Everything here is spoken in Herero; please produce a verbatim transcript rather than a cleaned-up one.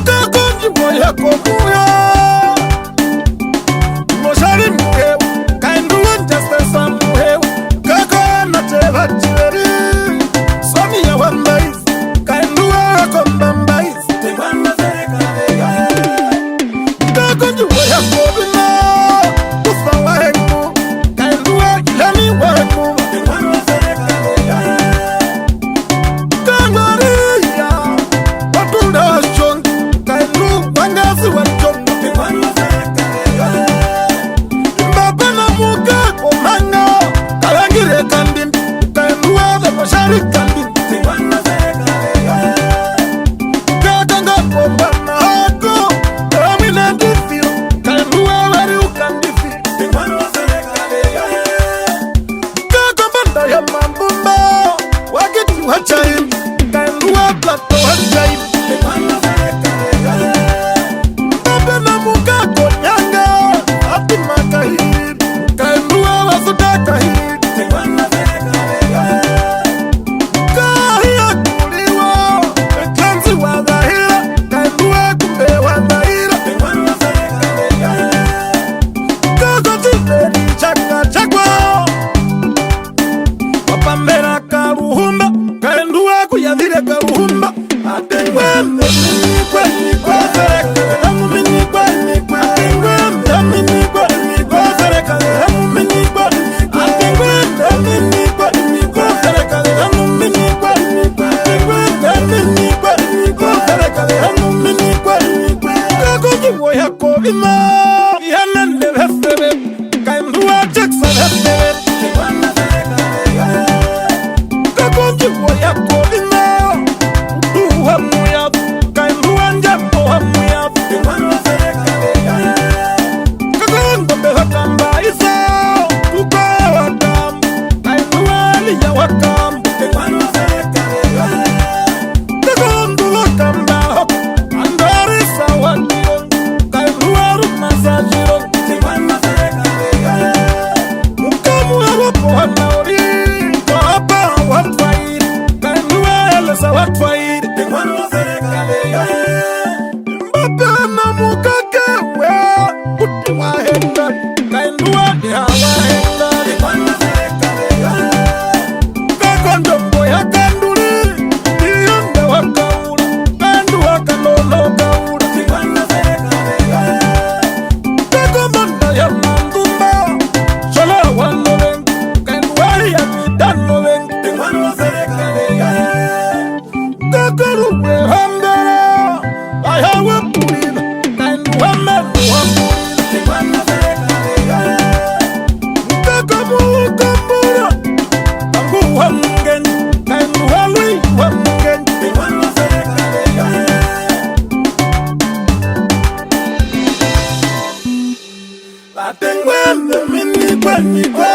Kako ndjiwo ya komuyo. Moshali muheu, kaendu wa Justice muheu. Kako na teva tjiveri. Sonia wa Mbaizi, kaendu wa Kombambaizi. Kako ndjiwo ya kovina, kufa wa hengu, kaendu wa ilani wa hengu. Kangaria, watunda wa Tjongo, kaendu wa Ngazi wa Tjongo. Mbaba na muka komanga, kalangire kandi, kaendu wa ve moshari kandi. Kakanga kombana hako, kamina ndifiro, kaendu wa vari ukandifi. Kakombanda ya Mambumba, wakiti wa Chai, kaendu wa Plato wa Chai. Mbaba na muka konyanga, Fatima Kahiri, kaendu wa Wasuda Kahiri. Kahiya kuliwa, ekanzi wa Zahira, kaendu wa kumbe wa Zahira. Kako tjiveri tjaka tjakwa. Wapambera Karuhumba, kaendu wa kuyavire Karuhumba. Kako ndjiwo ya kovina, ya nande veseve. Kaendu wa Jackson Hepele. Kako ndjiwo ya kovina. Utu wa muya. Kaendu wa Njambo wa muya. Kako ngombe wa kamba isa. Kuko wa kamba. Kaendu wa Elia wa kamba. Kako ndu wa kamba. Andorisa wa Ndiro. Kaendu wa Rumasa Ndiro. Mukamu wa Wapo wa Nauri, Papa wa Twairi, kaendu wa Elesa wa Twairi. Mbaba na mukake we, kuti wa Henda, kaendu wa Deha wa Henda. Kako ndjombo ya Kanduri, Iyonda wa Kaura, kaendu wa Kanono Kaura. Kako mbanda ya Mandumba, Shola wa Novengu, kaendu wa ya Midano Vengu. Kako ruwe hambera, aya wa Purira, kaendu wa Manu wa Purira. Kako mu Kombura, Kangu wa Mungeni, kaendu wa Lui wa Mungeni. Vatengwe, mbe minikwa nikwa,